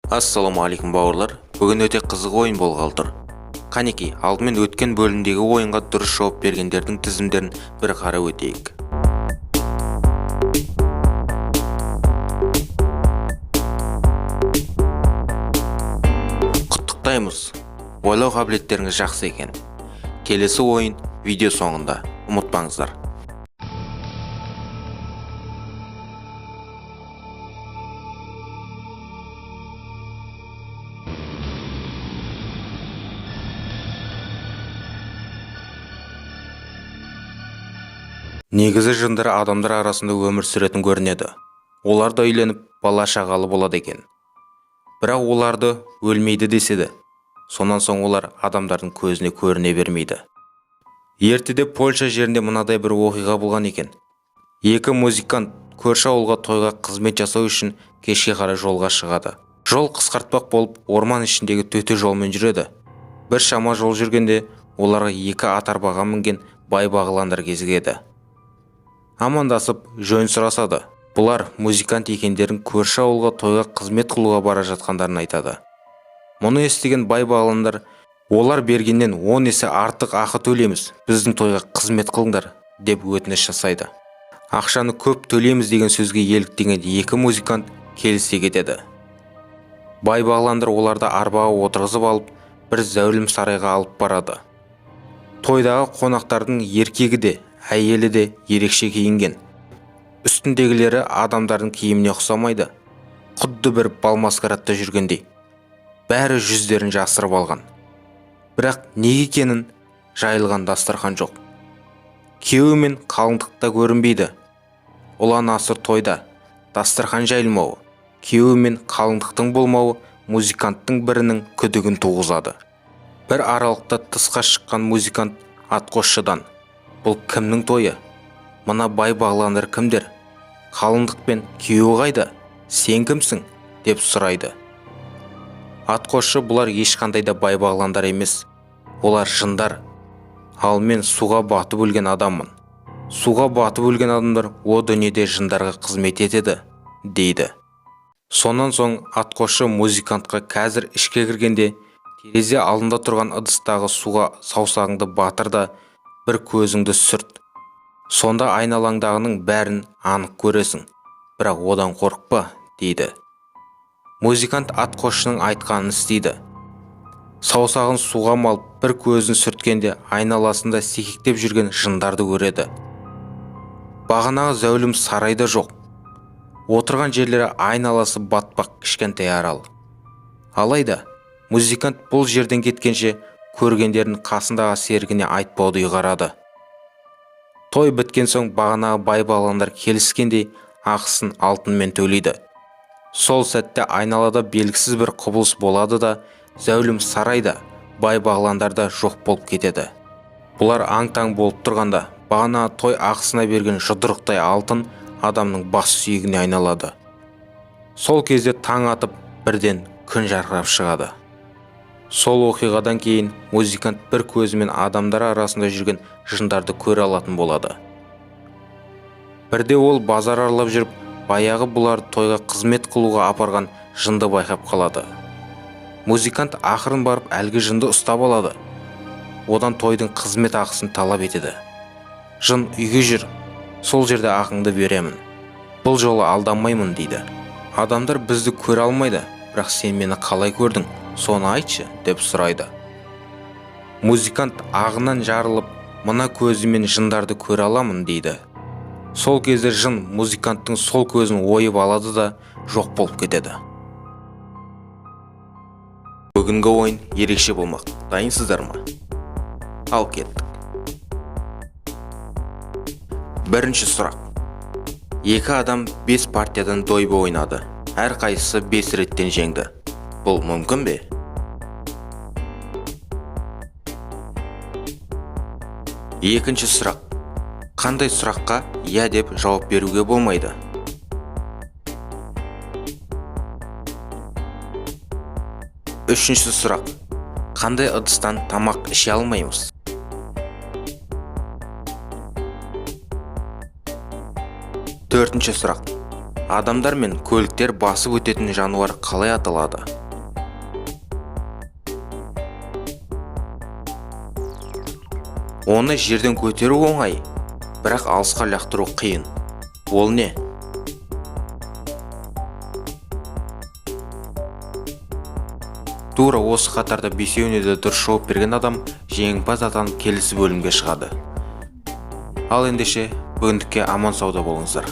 Ассалаумағалейкум, бауырлар! Бүгін өте қызық ойын болғалы тұр. Қанекей, алдымен өткен бөлімдегі ойынға дұрыс жауап бергендердің тізімдерін бір қарап өтейік. Құттықтаймыз, ойлау қабілеттеріңіз жақсы екен. Келесі ойын видео соңында, ұмытпаңыздар. Негізі жындар адамдар арасында өмір сүретін көрінеді. Олар да үйленіп, бала шағалы болады екен. Бірақ оларды өлмейді деседі. Сонан соң олар адамдардың көзіне көріне бермейді. Ертеде Польша жерінде мынадай бір оқиға болған екен. Екі музыкант көрші ауылға тойға қызмет жасау үшін кешке қарай жолға шығады. Жол қысқартпақ болып, орман ішіндегі төте жолмен жүреді. Бір шама жол жүргенде оларға екі ат арбаға мінген бай бағландар кезігеді. Амандасып, жөн сұрасады. Бұлар музыкант екендерін, көрші ауылға тойға қызмет қылуға бара жатқандарын айтады. Мұны естіген бай бағландар: «Олар бергеннен 10 есе артық ақы төлейміз, біздің тойға қызмет қылыңдар», – деп өтініш жасайды. Ақшаны көп төлейміз деген сөзге еліктеген екі музыкант келісе кетеді. Бай бағландар оларды арбаға отырғызып алып, бір зәулім сарайға алып барады. Тойдағы қонақтардың еркегі де, әйелі де ерекше киінген. Үстіндегілері адамдардың киіміне ұқсамайды, құдды бір бал маскарадта жүргендей. Бәрі жүздерін жасырып алған. Бірақ неге екенін, жайылған дастархан жоқ, күйеуі мен қалыңдық та көрінбейді. Ұлан асыр тойда дастархан жайылмауы, күйеуі мен қалыңдықтың болмауы музыканттың бірінің күдігін туғызады. Бір аралықта тысқа шыққан музыкант атқосшыдан: «Бұл кімнің тойы? Мына бай бағландар кімдер? Қалыңдық пен күйеуі қайда? Сен кімсің?» – деп сұрайды. Атқосшы: «Бұлар ешқандай да бай бағландар емес, олар жындар. Ал мен суға батып өлген адаммын. Суға батып өлген адамдар о дүниеде жындарға қызмет етеді», – дейді. Сонан соң атқосшы музыкантқа: «Қазір ішке кіргенде терезе алдында тұрған ыдыстағы суға саусағыңды батыр да, бір көзіңді сүрт. Сонда айналаңдағының бәрін анық көресің, бірақ одан қорықпа», – дейді. Музыкант атқосшының айтқанын істейді. Саусағын суға малып, бір көзін сүрткенде айналасында секектеп жүрген жындарды көреді. Бағанағы зәулім сарай да жоқ, отырған жерлері айналасы батпақ кішкентай арал. Алайда музыкант бұл жерден кеткенше көргендерін қасындағы серігіне айтпауды ұйғарады. Той біткен соң бағанағы бай бағландар келіскендей ақысын алтынмен төлейді. Сол сәтте айналада белгісіз бір құбылыс болады да, зәулім сарай да, бай бағландар да жоқ болып кетеді. Бұлар аң-таң болып тұрғанда, бағана той ақысына берген жұдырықтай алтын адамның бас сүйегіне айналады. Сол кезде таң атып, бірден күн жарқырап шығады. Сол оқиғадан кейін музыкант бір көзімен адамдар арасында жүрген жындарды көре алатын болады. Бірде ол базар аралап жүріп, баяғы бұларды тойға қызмет қылуға апарған жынды байқап қалады. Музыкант ақырын барып, әлгі жынды ұстап алады. Одан тойдың қызмет ақысын талап етеді. Жын: «Үйге жүр, сол жерде ақыңды беремін, бұл жолы алданбаймын», – дейді. «Адамдар бізді көре алмайды, бірақ сен мені қалай көрдің, соны айтшы», – деп сұрайды. Музыкант ағынан жарылып: «Мына көзімен жындарды көре аламын», – дейді. Сол кезде жын музыканттың сол көзін ойып алады да, жоқ болып кетеді. Бүгінгі ойын ерекше болмақ. Дайынсыздар ма? Ал кеттік! Бірінші сұрақ. Екі адам бес партиядан дойбы ойнады. Әрқайсысы бес реттен жеңді. Бұл мүмкін бе? Екінші сұрақ. Қандай сұраққа «иә» деп жауап беруге болмайды? Үшінші сұрақ. Қандай ыдыстан тамақ іше алмаймыз? Төртінші сұрақ. Адамдар мен көліктер басып өтетін жануар қалай аталады? Оны жерден көтеру оңай, бірақ алысқа лақтыру қиын. Ол не? Тура осы қатарда бесеуіне де дұрыс жауап берген адам жеңімпаз атанып, келесі бөлімге шығады. Ал ендеше, бүгіндікке аман сауда болыңыздар.